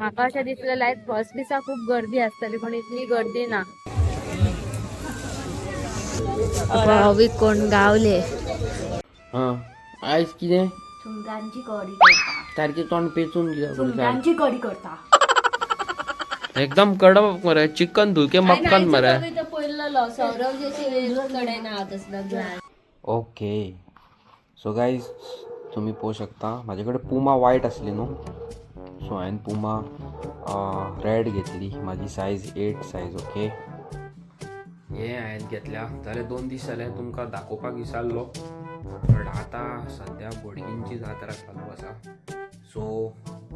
म्हाका अशें दिसलें लायक फर्स्ट दिसा खूब गर्दी आसतली, पण इतली गर्दी ना. हवी कोण गावले. हां, आयज कितें? सुंगटांची कडी करता. सारकें तोंड पेचून कितें? सुंगटांची कडी करता. एकदम कडक मरे, चिकन धुके मक्कन मरे. पयलो सौरव कडेन ना तसलो. ओके, सो गायज, तुमी पळोवंक शकता म्हाजे कडेन पुमा वायट आसली न्हू, सो हांवें पुमा रेड घेतली. म्हाजी सायज 8 सायज. ओके, हे हांवें घेतल्या जाल्यार 2 दीस जाले, तुमकां दाखोवपाक विसरलो, बट आतां सद्या बोडगिंची जात्रा चालू आसा. सो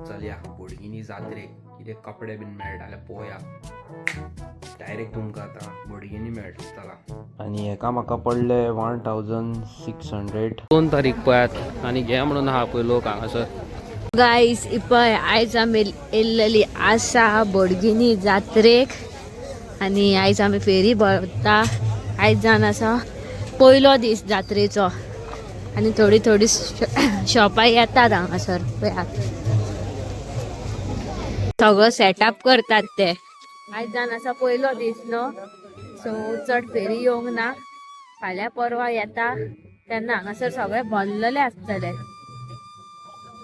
चलया बोडगिनी जात्रेक, कितें कपडे बीन मेळटा जाल्यार पळोवया. डायरेक्ट तुमकां आतां बोडगिनी मेळटा, चला. आनी हेका म्हाका पडले 1600. 2 तारीख पळयात आनी घे म्हणून आहा पळय लोक हांगासर. गायस, इपय आयज आमी येयल्लेली आसा बोडगिनी जात्रेक आनी आयज आमी फेरी भरता. आयज जावन आसा पयलो दीस जात्रेचो आनी थोडी थोडी शॉपां येतात हांगासर. पळयात, सगळो सेटअप करतात ते. आयज जावन आसा पयलो दीस न्हू, सो चड फेरी येवंक ना. फाल्यां परवा येता तेन्ना हांगासर सगळे भरलेले आसतले.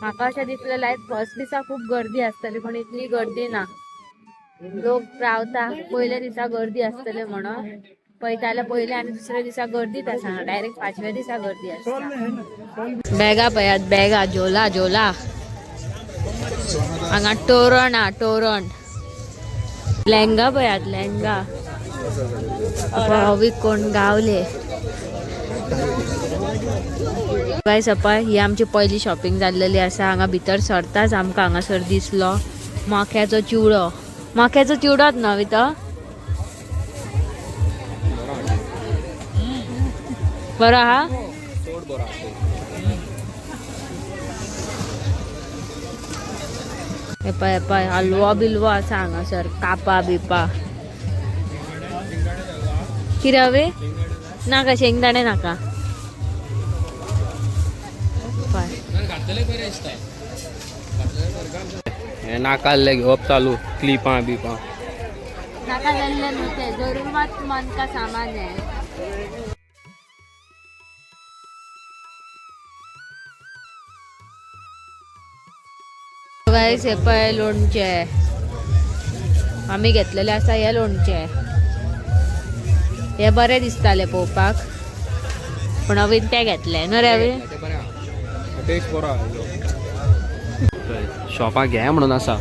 म्हाका अशें दिसलें लायक फर्स्ट दिसा खूब गर्दी आसतली, पण इतली गर्दी ना. लोक रावता पयल्या दिसा गर्दी आसतली म्हणून. पळयता जाल्यार पयल्या आनी दुसऱ्या दिसा गर्दीच आसना, डायरेक्ट पांचव्या दिसा गर्दी आसता. बॅगा पळयात, बॅगा, झोला झोला. हांगा तोरण आ तोरण. लेहंगा पळयात, लेहंगा. हवी कोण गावले. गायस, पळय, ही आमची पहिली शॉपिंग जाल्लेली आसा. हांगा भितर सरताच आमकां हांगासर दिसलो माख्याचो चिवडो. माख्याचो चिवडोच न्हय तो? बरो आहा. चड बरो आसा. हे पळय, हे पळय, हलवो बिलवो आसा हांगासर, कापा बिपा. कितें हवे? नाका, शेंगदाणे नाका. पळय. घातलेले बरें दिसता. हे नाकाल्ले घेवप चालू, क्लिपां बिपां. नाका जाल्ले न्हू ते, जरूरतमंद का सामान है. गायस, हे पळय लोणचे. आमी घेतलेले आसा हे लोणचे. हे बरे दिसताले पळोवपाक, पण हांवें ते घेतले न्हू रे अवी? टेस्ट बरो. शॉपां घे म्हणून आसा.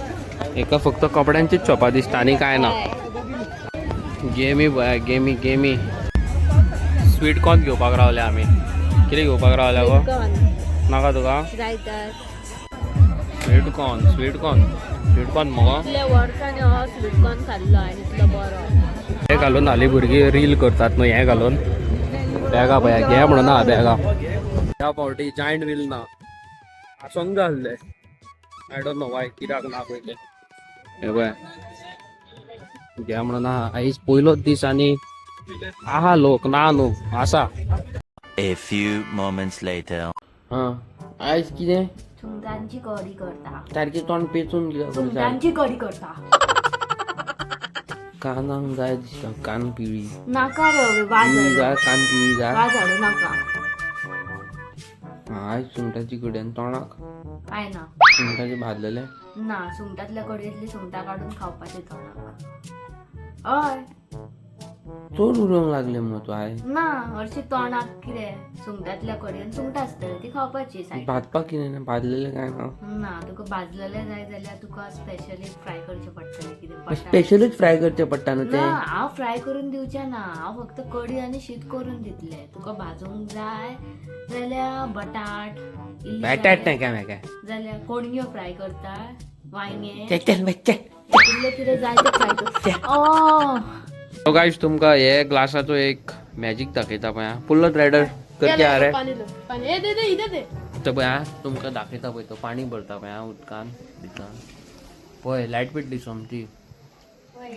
एका फक्त कपड्यांचीच शॉपां दिसता आनी काय ना. गेमी पळय, गेमी गेमी. स्वीट कॉर्न घेवपाक रावले आमी. कितें घेवपाक रावल्या गो? नाका तुका? जाय तर. Sweet corn, sweet corn, sweet corn मगो. इतले वर्सांनी हो स्वीट कॉर्न खाल्लो आनी इतलो बरो. हे घालून हालीं भुरगीं रील करतात न्हू, हें घालून. बॅगां पळय, घे म्हणून आहा बॅगां. ह्या फावटी जायंट व्हील ना, आसोंक जाय आसलें. I don't know वाय, कित्याक ना पळय तें. हे पळय, घे म्हणून आहा. आयज पयलोच दीस आनी आहा लोक, ना न्हू, आसा. A few moments later. हां, आयज कितें? सुंगटांची कडी करता. सारकें तोंड पेचून कितें? सुंगटांची कडी करता. कानाक जाय दिसता, कान पिळी. नाका रे, वाज. पिळी जाय, कान पिळी जाय. वाज हाडू नाका. आयज सुंगटाची कडी आनी तोंडाक? काय ना. सुंगटाचे भाजलेले. ना, सुंगटांतल्या कडयेंतली सुंगटां काडून खावपाचे तोंडाक, हय. चड उलोवंक लागले मग तूं आयज. ना, हरशीं तोंडाक कितें, सुंगटांतल्या कडयेन सुंगटां आसतली, ती खावपाची सायड. भाजपाक कितें ना? भाजलेलें काय ना? ना, तुका भाजलेले जाय जाल्यार तुका स्पेशली फ्राय करचें पडटलें कितें बटाट. स्पेशलूच फ्राय करचें पडटा न्हू ना. तें. हांव फ्राय करून दिवचें ना, हांव फक्त कडी आनी शीत करून दितलें. तुका भाजूंक जाय जाल्यार बटाट इल्ली. बटाट नाही काय म्हाका. जाल्यार कोणयो फ्राय करता, वांयगें. चल चल बाय, चल. इल्लें कितें जाय तें फ्राय कर. ओ. सो गायज, तुमकां हे ग्लासाचो एक मॅजीक दाखयता. पळय, फुल्ल रायडर करके आ रे. तर पळय आं, तुमकां दाखयता. पळय, तो पाणी भरता पळय आं, उदकान भितर. पळय, लायट पेटली सोमती.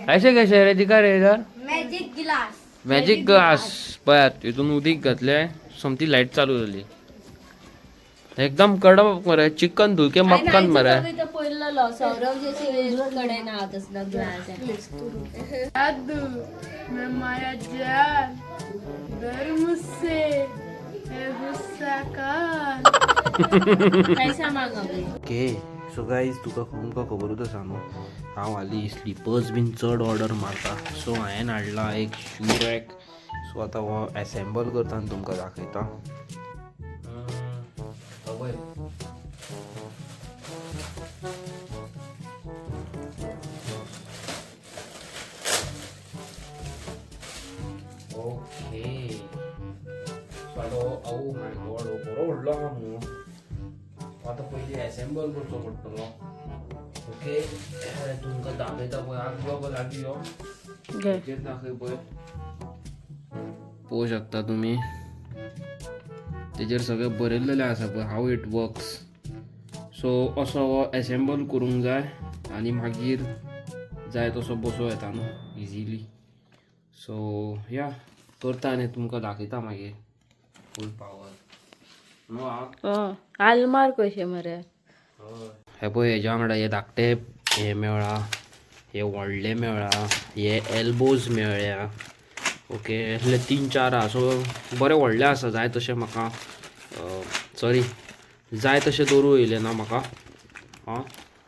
ऐसे कैसे रे? दिका रे इधर. Magic glass. Magic glass. पळयात, हितून उदीक घातलें, सोमती लायट चालू जाली. एकदम कडक मरे, चिकन धुके मक्कन मरे. पयलो सौरव जशी कडे ना तसलो ग्लास. जादू मैं माया जाल डर मुझसे है गुस्सा काल. पैसा मागवले. ओके, सो गायज, तुका तुमकां खबरूच आसा न्हू, हांव हालीं स्लिपर्स बीन चड ऑर्डर मारता. सो हांवें हाडला एक शू रॅक. सो आतां हो एसेंबल करता आनी तुमकां दाखयता. पळय, ओके, सो आतां ओ my God, हो बरो व्हडलो आहा मुगो. आतां पयलीं एसेंबल करचो पडटलो. ओके, तुमकां दाखयता पळय. आगो गो, लागीं यो. हेजेर दाखय पळय. पळोवंक शकता तुमी, तेजेर सगळें बरयल्लेलें आसा पळय, how it works. सो असो हो एसेंबल करूंक जाय आनी मागीर जाय तसो बसोवं येता न्हू इजिली. सो या, करता आनी तुमकां दाखयता मागीर फूल पावर न्हू हांव. आलमार कशें मरे. हे पळय, हेज्या वांगडा हे धाकटे हे मेळ्ळा, हे व्हडले मेळ्ळा, हे एल्बोज मेळ्ळ्या. ओके, असले तीन चार आहा. सो बरें व्हडलें आसा, जाय तशें म्हाका, सॉरी, जाय तशें दवरूं येयलें ना म्हाका. आं,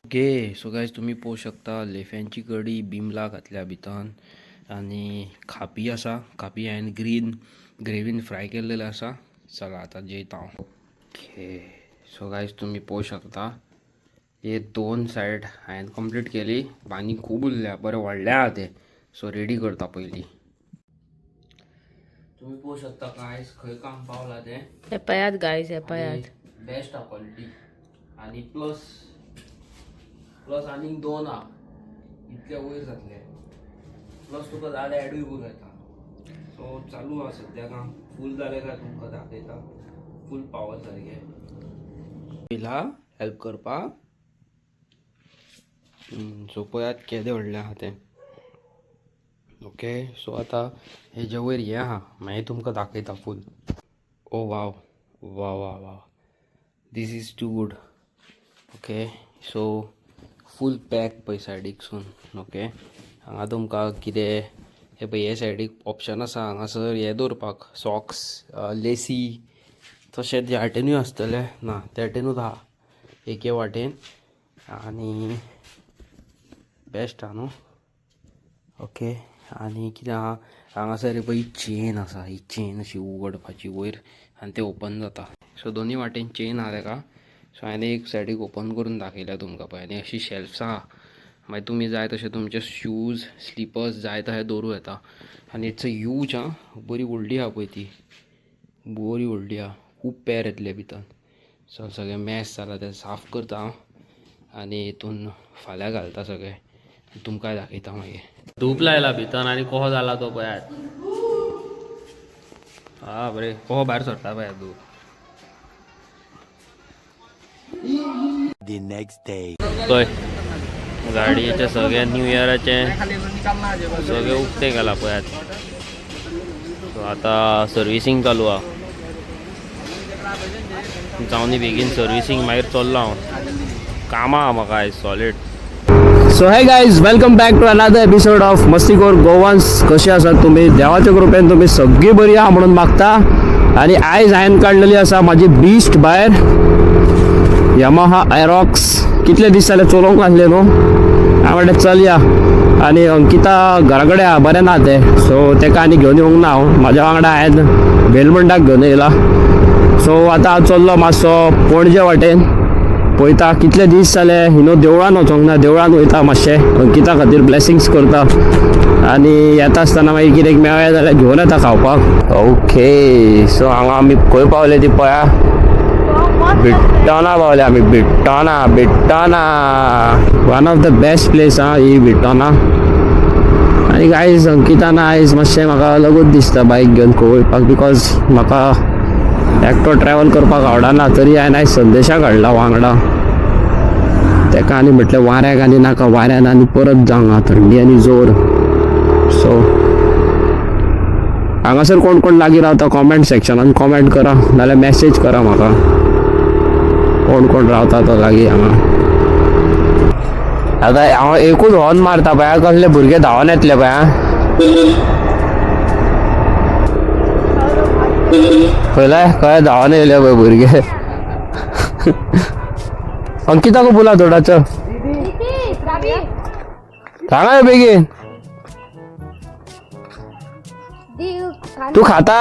ओके, सो गायज, तुमी पळोवंक शकता, लेफ्यांची कडी बिमला घातल्या भितन आनी खापी आसा. खापी हांवें ग्रीन ग्रेवीन फ्राय केल्लेले आसा. चला, आतां जेयता हांव. ओके, सो गायज, तुमी पळोवंक शकता, हे दोन सायड हांवें कंप्लीट केली आनी खूब उरल्या. बरें व्हडलें आहा तें. सो रेडी करता पयलीं. तुमी पळोवंक शकता गायज, खंय काम पावला तें. हे पयात गायज, हे पयात. बेस्ट आहा क्वॉलिटी आनी प्लस प्लस आनीक दोन आहा, इतले वयर जातले. प्लस तुका जाल्यार एडूय करूं येता. सो चालू आहा सद्या काम. फूल जालें काय तुमकां दाखयता फूल पावर सारकें. येयला हेल्प करपाक. सो पळयात केदें व्हडलें आहा तें. ओके, सो आतां हेजे वयर हें आहा, मागीर तुमकां दाखयता फूल. ओ wow wow wow wow, this is too good. Okay, so full pack पळय सायडीकसून. ओके, हांगा तुमकां कितें, हे पळय, हे सायडीक ऑप्शन आसा हांगासर हे दवरपाक, सॉक्स, लेसी. तशें ह्या वाटेनूय आसतलें ना, त्या वाटेनूच आहा एके वाटेन. आनी बेस्ट आहा न्हू. ओके, आनी कितें आहा हांगासर? ही पळय चेन आसा. ही चेन अशी उगडपाची वयर आनी ते ओपन जाता. सो दोनूय वाटेन चेन आहा तेका. सो हांवें एक सायडीक ओपन करून दाखयल्या तुमकां पळय. आनी अशी शेल्फ्सां आहा, मागीर तुमी जाय तशे तुमचे शूज, स्लिपर्स जाय तशे दवरूं येता. आनी it's a huge आं, बरी व्हडली आहा पळय ती, बरी व्हडली आहा. खूब पेर येतले भितर. सो सगळें मॅस जाला तें साफ करता हांव आनी हितून फाल्यां घालता सगळें. तुमकांय दाखयता मागीर. धूप लायला भितर आनी कसो जाला तो पळयात. हा बरे, कसो भायर सरता पळयात धूप. The next day. पळय, गाडयेचे सगळे न्यू इयराचे सगळे उक्ते केला पळयात. सो आता सर्विसींग चालू आहा. जावन बेगीन सर्विसींग, मागीर चल्लो हांव. कामां आहा म्हाका आयज solid. So hey guys, welcome back to another episode of मस्तीखोर गोवन्स. कशी आसात तुमी? देवाच्या कृपेन तुमी सगळी बरी आहा म्हणून मागता. आनी आयज हांवें काडलेली आसा म्हाजी बिस्ट भायर, यमाहा एरॉक्स. कितले दीस जाले चलोवंक नासले न्हू. हांवें म्हणलें चलया. आनी अंकिता घरा कडेन आहा, बरें ना तें. सो तेका आनी घेवन येवंक ना हांव. म्हाज्या वांगडा हांवें बेलमंडाक घेवन येयला. सो आतां हांव चल्लो मातसो पणजे वाटेन. पळयता, कितले दीस जाले न्हू देवळान वचोंक ना. देवळान वयता मातशें, अंकिता खातीर ब्लेसिंग्स करता आनी येता आसतना मागीर कितें मेळ्ळें जाल्यार घेवन येता खावपाक. ओके, सो हांगा आमी खंय पावले ती पळया. बिट्टोना पावले आमी. बिट्टोना, बिट्टोना, one of the best place आहा ही बिट्टोना. आनी आयज अंकितान आयज मातशें म्हाका अलगूच दिसता बायक घेवन खंय वयपाक, because म्हाका एकटो ट्रॅवल करपाक आवडना. तरी हांवें आयज संदेशाक हाडला वांगडा तेका. आनी म्हटलें वाऱ्याक आनी नाका, वाऱ्यान आनी परत जावंक थंडी आनी जोर. सो हांगासर कोण कोण लागीं रावता, कॉमेंट सेक्शनान कॉमेंट करा, नाल्यार मॅसेज करा म्हाका. कोण कोण रावता तो लागीं हांगा. आतां हांव एकूच हॉर्न मारता पळय, कसले भुरगे धांवन येतले पळय. आं, पळयले कळे धांवन येयले पळय भुरगे. अंकिता को बोला थोडा, चल सांगा यो बेगीन. तू खाता?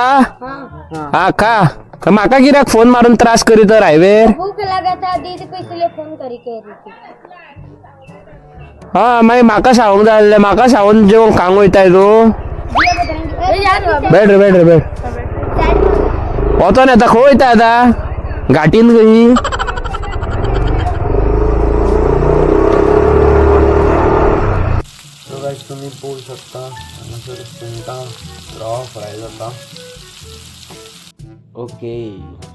हा खा. तर म्हाका कित्याक फोन मारून त्रास करीत तर हायवेर? भूख लगा था दीदी को, इसलिए फोन करी कह रही थी. हा, मागीर म्हाका सांगूंक जाय आसलें. म्हाका सांगून जेवण खावंक वयताय तूं? बेठ रे, बेठ रे, बेठ. वचोन येता. खंय वयता आतां? घाटीन खंय? सो गायज, तुमी पळोवंक शकता, हांगासर सुंगटां रवा फ्राय जाता. ओके,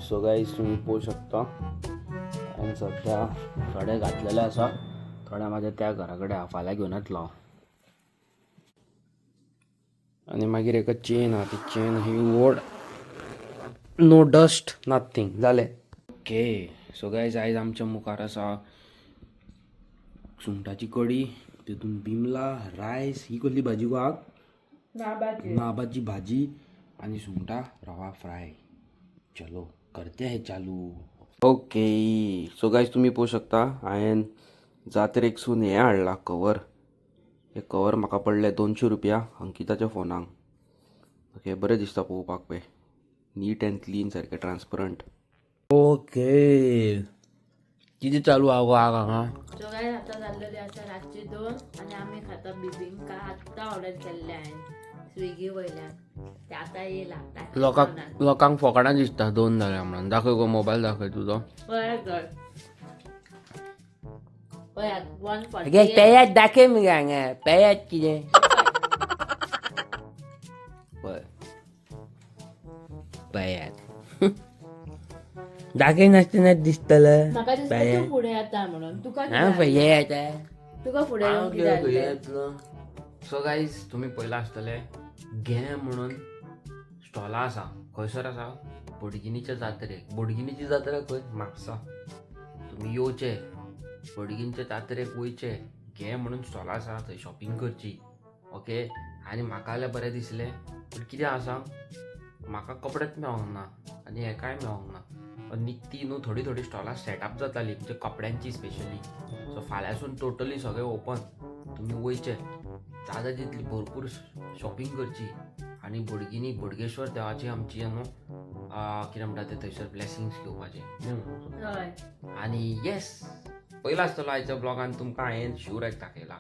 सो गायज, तुमी पळोवंक शकता, हांवें सद्या थोडे घातलेले आसा, थोडे म्हाज्या त्या घरा कडेन आहा. फाल्यां घेवन येतलो हांव. आनी मागीर एका चेन आहा, ती चेन ही ओड, नो डस्ट, नथींग. जालें. ओके, सो गायज, आयज आमच्या मुखार आसा सुंगटाची कडी, तितून बिमला, रायस, ही कसली भाजी गो आग? नाबाची भाजी आणि सुंगटा रवा फ्राय. चलो, करते है चालू. ओके, सो गायज, तुमी पळोवंक शकता, हांवें जात्रेकसून हें हाडलां, कवर. हे कवर म्हाका पडले 200 रुपया अंकिताच्या फोनाक. ओके, बरें दिसता पळोवपाक पळय, नीट अँड क्लीन, सारकें ट्रान्सपरंट. ओके, कितें चालू आहा गो आग हांगा? सो गायज, आतां जाल्लेली आसा रातची 2 आनी आमी खाता बिबिंका. आत्तां ऑर्डर केल्ले हांवें स्विगी वयल्यान. ते आतां येयला. लोकांक लोकांक फोकाणां दिसता 2 जाल्या म्हणून. दाखय गो, मोबायल दाखय तुजो. पळयात तर, पळयात, 140. पेयात दाखय मगे हांगा, पेयात कितें पळय, पेयात दाखय नासतना दिसतलं. म्हाका दिसता तूं फुडें येता म्हणून तुका हा. कितें पळय येता. जालें? तुका फुडें येवंक कितें जालें? सो गायज, तुमी पयलां आसतलें, घे म्हणून स्टॉलां आसा. खंयसर आसा? बोडगिनीच्या जात्रेक. बोडगिनीची जात्रा खंय? म्हापसा. तुमी येवचे, बोडगिनीच्या जात्रेक वयचे, घे म्हणून स्टॉलां आसा, थंय शॉपिंग करची. ओके, आनी म्हाका जाल्यार बरें दिसलें, पूण कितें आसा, म्हाका कपडेच मेळोंक ना आनी हें कांय मेळोंक ना. निकती न्हू थोडी थोडी स्टॉलां सेटअप जाताली, म्हणजे कपड्यांची स्पेशली. सो फाल्यांसून टोटली सगळें ओपन. तुमी वयचे, जाता तितली भरपूर शॉपिंग करची आनी बोडगिनी, बोडगेश्वर देवाची आमची न्हू कितें म्हणटा ते, थंयसर ब्लेसिंग्स घेवपाचे न्हू. हय. आनी येस, पयला आसतलो आयच्या ब्लॉगान तुमकां हांवें शू रॅक दाखयला.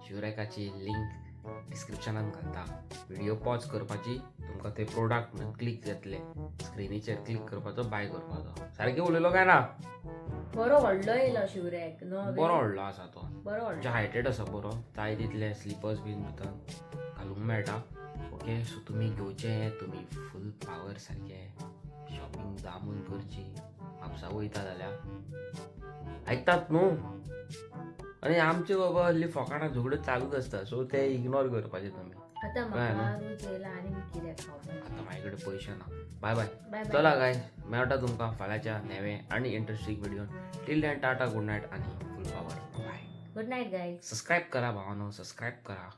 शू रॅकाची लिंक डिस्क्रिप्शनान घालता. व्हिडिओ पॉज करपाची, तुमकां ते प्रोडक्ट म्हणून क्लिक जातले, स्क्रिनीचेर क्लिक करपाचो, बाय करपाचो. सारकें उलयलो काय ना? बरो व्हडलो येयलो शिवरेक न्हू? बरो व्हडलो आसा तो. बरो व्हडलो. म्हणजे हायटेड आसा बरो, जाय तितले स्लिपर्स बीन भितर घालूंक मेळटा. ओके, सो तुमी घेवचे, तुमी फूल पावर सारकें शॉपिंग दामून करची. म्हापसा वयता जाल्यार आयकतात न्हू? आनी आमचे बाबा हल्ली फोकाणां झगड्यो चालूच आसता, सो ते इग्नोर करपाचे तुमी. आतां कळ्ळें म्हाका न्हू? रूच येयला आनी कितें खावपाक. आतां म्हाजे कडेन पयशे ना. बाय बाय. बाय. चला काय, मेळटा तुमकां फाल्यांच्या नवे आनी interesting video. Till then, tata, good night आनी फूल power. Bye. Good night guys. Subscribe करा भावानो, सबस्क्राईब करा.